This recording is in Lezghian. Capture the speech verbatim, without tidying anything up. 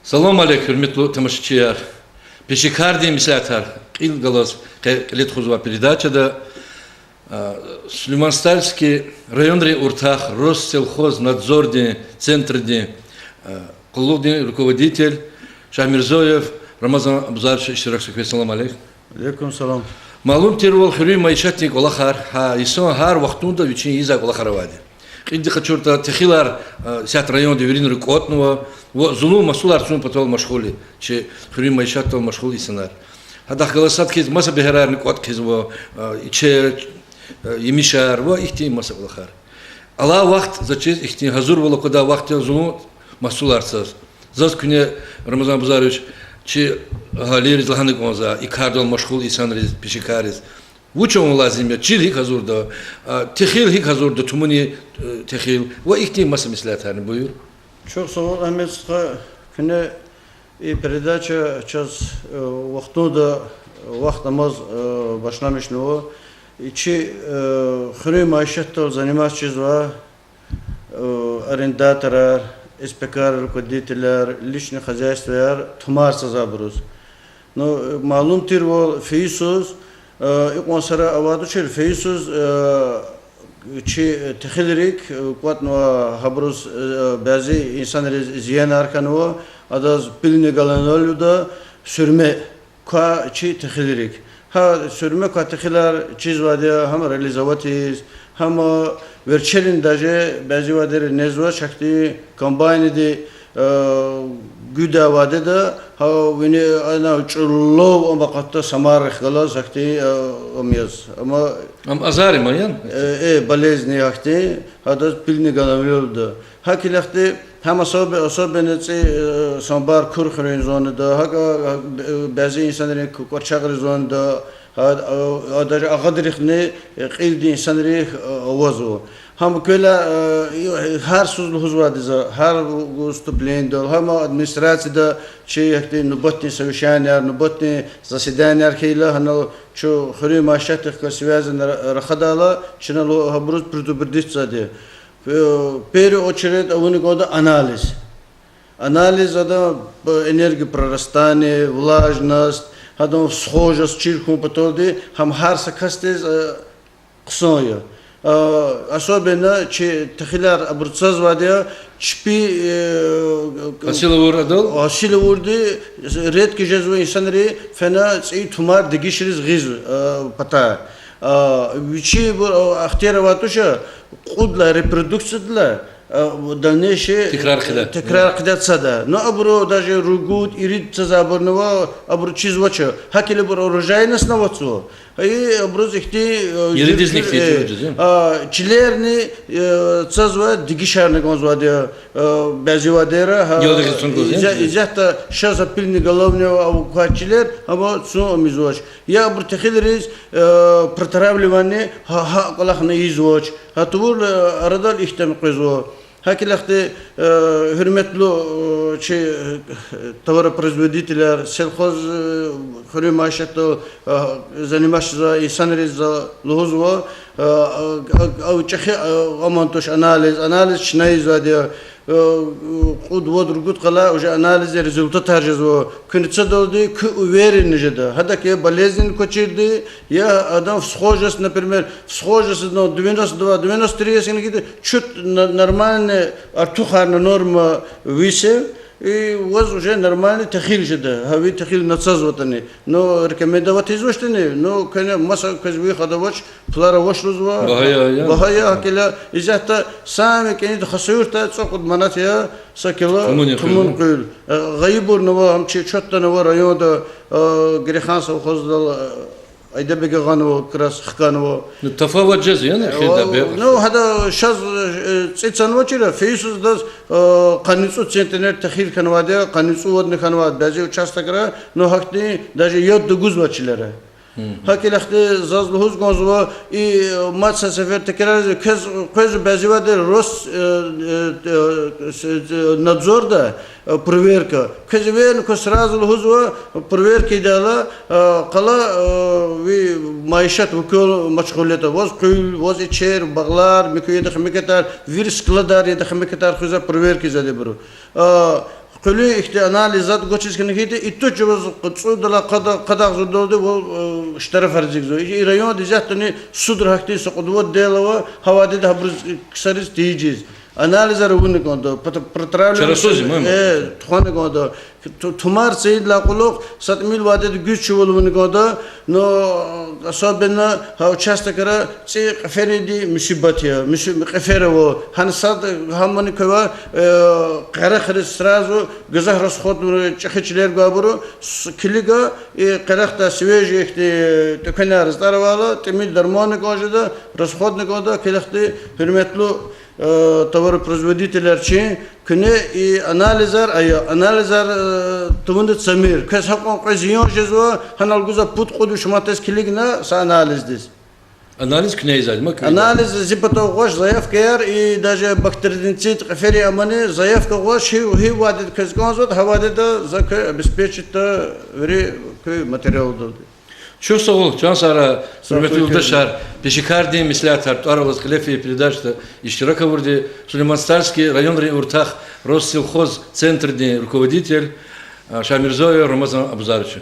Салам алейк, гьуьрметлу тамашачияр! Пешекардин меслятар кьил галаз къе-, кьиле тухузвай передачада, а, Сулейман-Стальский районрин уртах Россельхознадзордин центрдин, а, къуллугъдин руководитель Шагьмирзоев Рамазан Абузарович иштиракзава квез. Салам алейк. Алейкум салам. Малум тирвал, хуьруьн майишатдин кӀвалахар, гьа, инсан гьар вахтунда вичин ийизвай кӀвалахар авайди. Кьилди къачуртӀа, техилар, а, исят районда виринра кӀватӀнава, ва зулун масъулар цун патал машгъул я, чи хуьруьн майишатдал машгъул инсанар. Гьадахъ галаз сад хьиз маса бегьерарни кӀватӀ хъийизва, а, ичер, а, емишар ва ихьтин маса кӀвалахар. Алай вахт, заз чиз, ихьтин гьазурвал аквадай вахт я зулун масъулар цаз. Заз куьне, Рамазан Абузарович, чи агьалийриз лагьана кӀанзава, и кардал машгъул инсанриз, пешекарриз. Вуч авун лазим я, чил гьикӀ гьазурда, а, техил гьикӀ гьазурда, тумуни, э, техил ва ихьтин маса меслятарни, буюр. Чухсагъул, Агьмед стха, куьне и передача чаз, э, вахтунда, вахт амаз, э, башламишнава. И чи, э, хуьруьн майишатдал заниматься жезвай, э, арендаторар, СПК-яр руководителяр, личный хозяйствояр тумар цаз абуруз. Ну, э, малум тирвал, фейисуз, э, икьван сара авайдачир, фейисуз, э, чи техилрик, э, кӀватӀнава, гьабуруз, э, бязи инсанриз зиянар хьанва, адаз пыльный головной лугьуда, суьрме квай чи техилрик. Гьа суьрме квай техилар чизвайди я гьам реализовать ийиз, гьам верчерин даже бязивайди незва, гьахьтин комбайнди, э, гуьда авайди я, гьа вини ана чӀулав ам акъатда самаррихъ галаз гьахьтин, э, ам яз. Амма Ам азар я, яни? Э, э, болезнь я гьахьтин, гьадаз пыльный головной лугьуда. ГьакӀ хьайила, гьам особе-, особенно цӀи, э, Самбар, Кур хуьруьн зонада, гьакӀ, э, бязи инсанрин, Ку-, Кварчагърин зонада, гьа, э, даже агъадрихъни, э, кьилди инсанрихъ, э, авазва. Гьам квелай, э, гьар йисуз лугьузвайди я за, гьар выступлениедал, гьам администрацияда чи гьахьтин нубатдин совещанияр, нубатдин заседанияр хьайила, гьанал чун хуьруьн майишатдихъ галаз связанный ра-, рахадайла, чна лугьу-, гьабуруз предупредить ийизвайди я. Э, в первую очередь авуна кӀанда анализ. Анализ адан, э, энергопрорастание, влажность, адан всхожесть чир хьун паталди, гьам гьар са касдиз, э, хъсан я. Э, особенно чи техилар абур цазвайди я, чпи, э, гьасил авур адал, гьасил авурди редко жезва инсанри фена цӀийи тумар дегишариз гъиз, э, патай. Э, вичибур, э, ихтияр авай туш, кьуд лагьай репродукциядилай, э, дальнейший, э, текрар хъийидай, текрар хъийидай цадай. Ну, абуру даже ругуд, ирид цазвайбурни ава, абуру чизвач. ГьакӀ хьайила абурун урожайностни аватзава. И абуруз ихьтин, э, иридизни жи-, хьи, э, жи-, жи-, а, чилерни, э, цазва, дегишарни кӀанзавайди я, э, бязивайдера, гьа, изя-, изятда шаз пыльный головной ава квай чилер, амма цун ам ийизвач. Я абурун техилриз, э, протравливание гьа, гьа кӀвалахни ийизвач. Гьа тавурла, э, арадал ихьтин къвезва. ГьакӀ хьайила, э, гьуьрметлу, э, чи, э, товаропроизводителяр, сельхоз, э, хуьруьн майишатдал, э, заниматься жезвай инсанриз за лугьузва, э, э, э, чӀехи, э, аман туш анализ, анализ чна ийизвайди я, э, кьуд-вад-ругуд къалай уже анализрин результатар жезва. Куьн цадалди куь уверенность жеда. ГьадакӀ я болезнь квачирди, я адан всхожесть, например, всхожесть, ну, девяносто два, девяносто три яз хьайила, чуть н-, нормальный, артухарна норма висел, и ваз уже нормальный техил жеда, гьа ви техил на цазватӀани. Ну, рекомендовать ийизвачтӀани, ну, куьне маса квез выход авач, пулар авач лугьузва. Багьа я, я. Багьа я, гьакӀ хьайила, изятда сами кӀаниди Хасавюртда цӀукьуд манат я са кило тумун къуьл. Тумун къуьл. Э, гъайибурни ава, гьам чи чётдани ава районда, э, Грехан совхоздал, э, Айдабег агъанава, как раз хканва. Ну, тафават жез, яни, э, хирда, бегъ. Ну, гьада шаз, э, цӀи цанвачир, фейи йисуз адаз, э, къанницӀу центнер техил хьанвайди я, къанницӀу вадни хьанвайди бязи участокра, ну, гьахьтин даже яд тагузвай чилера. ГьакӀ хьайила заз лугьуз кӀанзава, и мад са сефер текрар ийиз, квез, къвезва бязивайди Рос-, э, э, э, с-, э, надзорда, э, проверка. Квез эверни квез сразу лугьузва, проверка ийидайла, э, къала, э, ви майишат вакил машгъул ятӀа. Ваз къуьл, ваз ичер, багълар, муькуь яда химикатар, вири складар яда химикатар хуьзвай, проверка ийизвайди я абуру. Э, Къуьлуьн ихьтин анализ затӀ гвачиз хьана хьайитӀа, и тушир чӀавуз цӀудалай къада-, къадагъ зурдалди вал, э, штрафар эцигзава. И районда исятдани судра гьахьтин са кьуд-вад дел ава, гьа вадида гьабуруз, ксариз тийижиз. Анализар авуна кӀанда, пот-, протравливание, чарасуз, э, тухвана кӀанда. Ту-, тумар цейидалай кьулухъ са тӀимил вадида гуьзчивал авуна кӀанда, но особенно гьа участокра цӀи кьеферидин мусибат я, муси-, кьефер ава. Гьана сад гьамани квевай, э, къерехриз сразу гзаф расходна, чӀехи чилер гвайбуру, с-, килига, и къерехда свежий ихьтин тӀеквенар затӀар авайла, тӀимил дарманни кӀан жеда, расходни кӀанда, килигди, гьуьрметлу, э, товаропроизводителар, чи куьне и анализар ая, анализар, э, тавуна цамир. Квез гьакьван кьве зиян жезва, гьанал гузвай пуд-кьуд виш манатдиз килигна са анализдиз. Анализ куьне ийизвайди я, ма куьне? Анализ зи патав гъваш, заявкаяр и даже бактерицид, кьеферин амани заявка гъваш, гьи-, гьи вадида квез кӀанзаватӀа, гьа вадида за квез обеспечитьда вири куь материалдалди. Чухсагъул, чан сагърай, гьуьрметлу юлдашар, пешекардин меслятар тӀвар алаз кьиле фейи передачада иштирак авурди, Сулейман-Стальский районрин уртах Россельхозцентрдин руководитель, а, Шагьмирзоев Рамазан Абузарович.